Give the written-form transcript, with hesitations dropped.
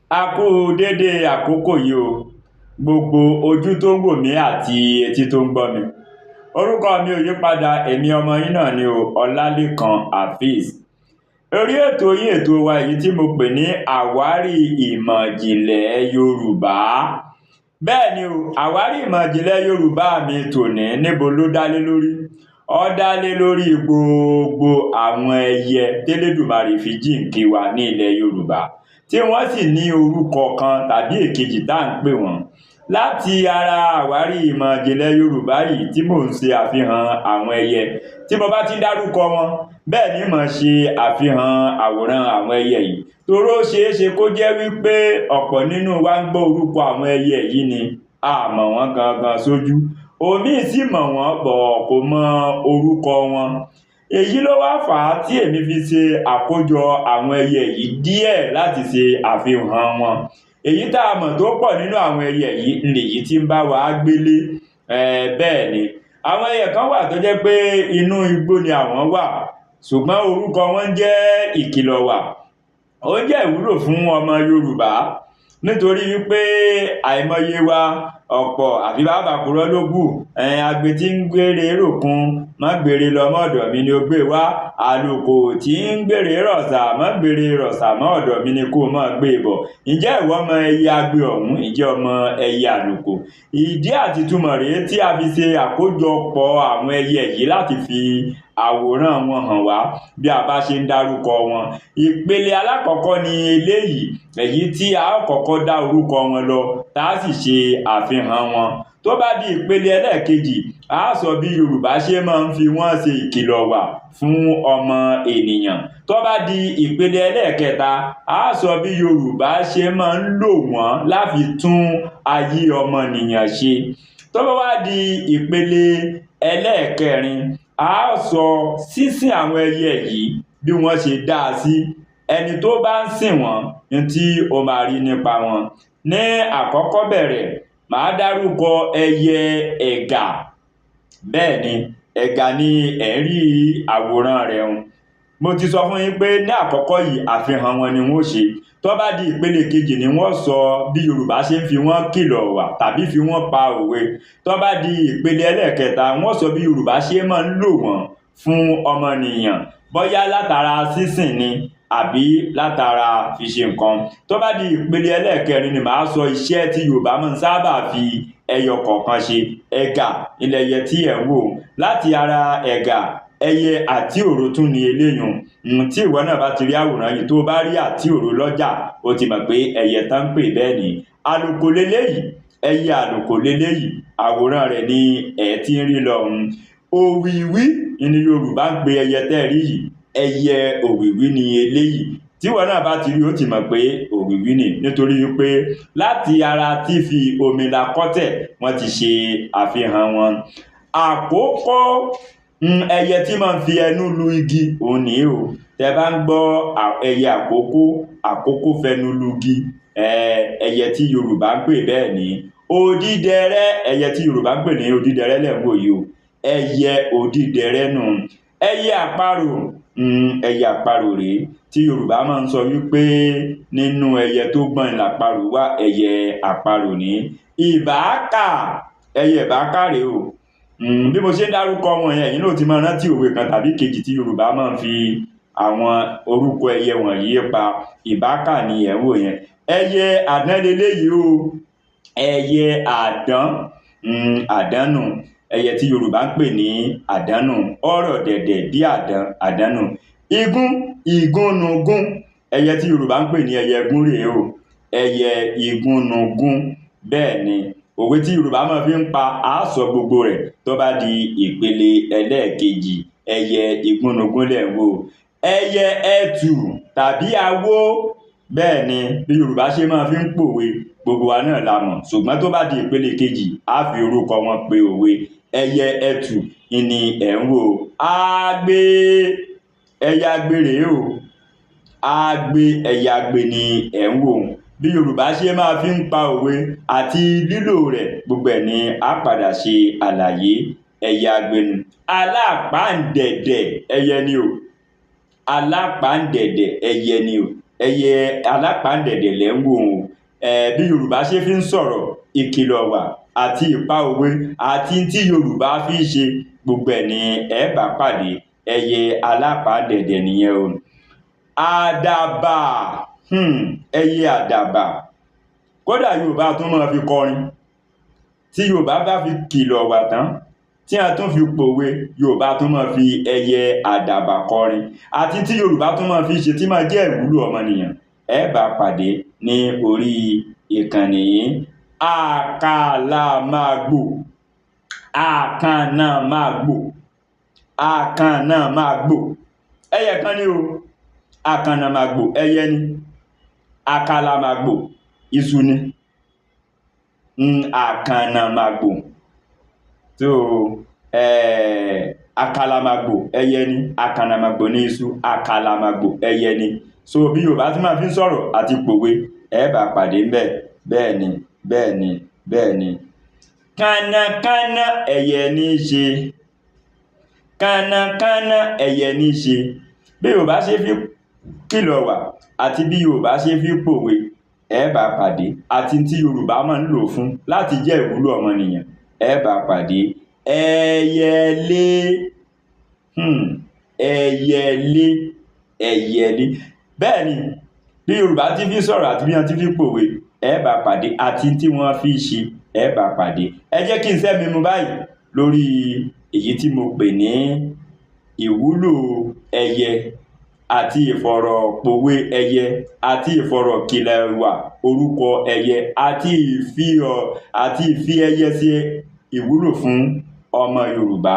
A kú dédé àkókò yìí o, gbogbo ojú tó ń wò mí àti etí tó ń gbọ́ mi. Orúkọ mi ò yípadà, èmi ọmọ yín náà ni o, Ọlálékan Afeez. Orí ètò yín ètò wa èyí tí mo pè ní àwárí ìmọ̀ ìjìnlẹ̀ Yorùbá. Bẹ́ẹ̀ ni o, àwárí ìmọ̀ ìjìnlẹ̀ Yorùbá mi tòní níbo ló dá lé lórí? Ó dá lé lórí gbogbo àwọn ẹyẹ tÉlédùmarè fi jíǹkí wa ní ilẹ̀ Yorùbá, tí wọ́n sì ní orúkọ kan tàbí èkejì tá à ń pè wọ́n. Láti ara àwárí ìmọ̀ ìjìnlẹ̀ Yorùbá yìí tí mò ń ṣe àfihàn àwọn ẹyẹ, tí mo bá ti ń dárúkọ wọn, bẹ́ẹ̀ ni mò ń ṣe àfihàn àwòrán àwọn ẹyẹ yìí. Toró ṣeé ṣe kó jẹ́ wípé ọ̀pọ̀ nínú wa ń gbọ́ orúkọ àwọn ẹyẹ yìí ni, a mọ̀ wọ́n gangan sójú. Òmíì sì mọ̀ wọ́n bọ̀ kò mọ orúkọ wọn. Èyí ló wá fà á tí èmi fi ṣe àkójọ àwọn ẹyẹ yìí díẹ̀ láti ṣe àfihàn wọn. Èyí tá a mọ̀ tó pọ̀ nínú àwọn ẹyẹ yìí lèyí tí ń bá wa gbélé. Bẹ́ẹ̀ ni. Àwọn ẹyẹ kan wà tó jẹ́ pé inú igbó ni àwọn wà, ṣùgbọ́n orúkọ wọn jẹ́ ìkìlọ̀wà. Ó jẹ́ ìwúlò fún ọmọ Yorùbá nítorí wípé àìmọye wa ọ̀pọ̀ àfi bá purọ́ ló kù. Agbe tí ń gbére ròkun, má gbére lọ mọ́ ọ̀dọ̀ mi ni ó gbé wá. Àlùkò tí ń gbére rọ̀ṣà, má gbére rọ̀ṣà mọ́ ọ̀dọ̀ mi ni kó má gbé bọ̀. Ǹjẹ́ ìwọ mọ ẹyẹ agbe ọ̀hún? Ǹjẹ́ o mọ ẹyẹ àlùkò? Ìdí àti ìtumọ̀ rèé tí a fi ṣe àkójọpọ̀ àwọn ẹyẹ yìí láti fi àwòrán wọn hàn wá bí a bá ṣe ń dárúkọ wọn. Ìpele alákọ̀ọ́kọ́ ni eléyìí, èyí tí a ó kọ́kọ́ dá orúkọ wọn lọ, tá a sì ṣe àfihàn wọn. Tó bá di ìpele ẹlẹ́ẹ̀kejì, a sọ bí Yorùbá ṣe máa ń fi wọ́n ṣe ìkìlọ̀wà fún ọmọ ènìyàn. Tó bá di ìpele ẹlẹ́ẹ̀kẹta, a sọ bí Yorùbá ṣe máa ń lò wọ́n láti tún ayé ọmọnìyàn ṣe. Tó bá wá di ìpele ẹlẹ́ẹ̀kẹrin, a sọ sísìn àwọn ẹyẹ yìí bí wọ́n ṣe dáa sí, ẹni tó bá ń sìn wọ́n ní tí ó máa rí nípa wọn. Ní àkọ́kọ́ bẹ̀rẹ̀, màá dárúkọ ẹyẹ ẹ̀gà. Bẹ́ẹ̀ ni, ẹ̀gà ni ẹ̀ ń rí àwòrán rẹ̀ hun. Mo ti sọ fún yín pé ní àkọ́kọ́ yìí àfihàn wọn ni wọ́n ó ṣe. Tó bá di ìpele kejì ni wọ́n sọ bí Yorùbá ṣe ń fi wọ́n kìlọ̀ wà tàbí fi wọ́n pa òwe. Tó bá di ìpele ẹlẹ́ẹ̀kẹta, wọ́n sọ bí Yorùbá ṣe máa ń lò wọ́n fún ọmọnìyàn, bóyá látara sísìn ni àbí látara fi ṣe nǹkan. Tó bá di ìpele ẹlẹ́ẹ̀kẹrin ni màá sọ iṣẹ́ tí Yorùbá máa ń sábà fi ẹyọ kọ̀ọ̀kan ṣe. Ẹ̀gà ilẹ̀ ẹyẹ tí ẹ̀ ń wò. Láti ara ẹ̀gà, ẹyẹ àti òro tún ni eléyun. Tí ìwọ náà bá ti rí àwòrán yìí, tó bá rí àti òro lọ́jà, ó ti mọ̀ pé ẹyẹ tán ń pè bẹ́ẹ̀ ni. Àlùkò leléyìí, ẹyẹ àlùkò leléyìí, àwòrán rẹ̀ ni ẹ̀ ti ń rí lọ́hùn. Òwìwí ni Yorùbá ń pe ẹyẹ tẹ́ rí yìí. Ẹyẹ òwìwí ni eléyìí. Tí ìwọ náà bá ti rí, ó ti mọ̀ pé òwìwí ni, nítorí wípé láti ara fífi omi lakọ́tẹ̀ wọ́n ti ṣe àfihàn wọn. Àkókò, ẹyẹ tí máa ń fi ẹnu lu igi, òun ní o. Tẹ bá ń gbọ́ ẹyẹ àkókò, àkókò fẹnu lu igi, ẹyẹ tí Yorùbá ń pè bẹ́ẹ̀ ni. Odídẹrẹ́, ẹyẹ tí Yorùbá ń pè ní odídẹrẹ́ lẹ̀ ń wò yìí o. Ẹyẹ odídẹrẹ́ nù. Ẹyẹ àparò, ẹyẹ àparò rèé tí Yorùbá máa ń sọ wípé nínú ẹyẹ tó gbọ́n làparò wà, ẹyẹ àparò ní. Ìbáàkà, ẹyẹ ìbáàkà rèé o. Bí mo ṣe ń dárúkọ wọn yẹn, ẹ̀yin náà ó ti máa rántí òwe kan tàbí kejì tí Yorùbá máa ń fi àwọn orúkọ ẹyẹ wọ̀nyí pa. Ìbáàkà ni ẹ̀ ń wò yẹn. Ẹyẹ àdán leléyìí o. Ẹyẹ àdán, àdán nù. Ẹyẹ tí Yorùbá ń pè ní àdán nù. Ọ̀rọ̀ dẹ̀dẹ̀ bí àdán, àdán nù. Igún, igúnnugún. Ẹyẹ tí Yorùbá ń pè ní ẹyẹ igún rèé o. Ẹyẹ igúnnugún. Bẹ́ẹ̀ ni, òwe tí Yorùbá máa fi ń pa, á sọ gbogbo rẹ̀ tó bá di ìpele ẹlẹ́ẹ̀kejì. Ẹyẹ igúnnugún lẹ̀ ń wò. Ẹyẹ ẹtù tàbí awó. Bẹ́ẹ̀ ni, bí Yorùbá ṣe máa fi ń pòwe, gbogbo wa náà la mọ̀. Ṣùgbọ́n tó bá di ìpele kejì, á fi orúkọ wọn pe òwe. Ẹyẹ ẹtù ni ẹ̀ ń wò. Agbe, ẹyẹ agbe rèé o. Agbe, ẹyẹ agbe ni ẹ̀ ń wò. Bí Yorùbá ṣe máa fi ń pa òwe àti lílò rẹ̀, gbogbo ẹ̀ ni á padà ṣe àlàyé. Ẹyẹ agbe nù. Alápàǹdẹ̀dẹ̀, ẹyẹ ni o. Alápàǹdẹ̀dẹ̀, ẹyẹ ni o. Ẹyẹ alápàǹdẹ̀dẹ̀ lẹ́ ń wò ó. Bí Yorùbá ṣe fi ń sọ̀rọ̀, ìkìlọ̀ wà àti ìpa òwe àti tí Yorùbá fi ń ṣe, gbogbo ẹ̀ ni ẹ bá pàdé. Ẹyẹ alápàǹdẹ̀dẹ̀ nìyẹn o. Àdàbà, ẹyẹ àdàbà, kódà Yorùbá tún máa fi kọrin. Tí Yorùbá bá fi kìlọ̀ wà tán, tí a tún fi pòwe, Yorùbá tún máa fi ẹyẹ àdàbà kọrin. Àti tí Yorùbá tún máa fi ṣe tí máa jẹ́ ìwúlò ọmọnìyàn, ẹ bá pàdé ní orí ìkànnì yìí. Àkàlàmàgbò, àkànnàmàgbò, àkànnàmàgbò, ẹyẹ kan ní o. Àkànnàmàgbò ẹyẹ ni, àkàlàmàgbò iṣu ni. Àkànnàmàgbò tó, àkàlàmàgbò ẹyẹ ni, àkànnàmàgbò ní iṣu, àkàlàmàgbò ẹyẹ ni. So bí Yorùbá tí máa fi ń sọ̀rọ̀ àti pòwe, ẹ bá pàdé ńbẹ̀. Bẹ́ẹ̀ ni, bẹ́ẹ̀ ni, bẹ́ẹ̀ ni. Kànnàkànnà ẹyẹ ní í ṣe, kànnàkànnà ẹyẹ ní í ṣe. Bí Yorùbá ṣe fi kìlọ̀ wà àti bí Yorùbá ṣe fi pòwe, ẹ bá pàdé, àti tí Yorùbá máa ń lò fún láti jẹ́ ìwúlò ọmọnìyàn, ẹ bá pàdé. Ẹyẹlé, ẹyẹlé, ẹyẹlé. Bẹ́ẹ̀ ni, bí Yorùbá ti fi sọ̀rọ̀ àti bí wọ́n ti fi pòwe, ẹ bá pàdé, àti tí wọ́n fi ṣe, ẹ bá pàdé. Ẹ jẹ́ kí n sẹ́mi mu báyìí lórí èyí tí mo pè ní ìwúlò ẹyẹ àti ìfọ̀rọ̀pòwe ẹyẹ àti ìfọ̀rọ̀kìlọ̀ ìwà orúkọ ẹyẹ àti ìfi ẹyẹ ṣe ìwúlò fún ọmọ Yorùbá.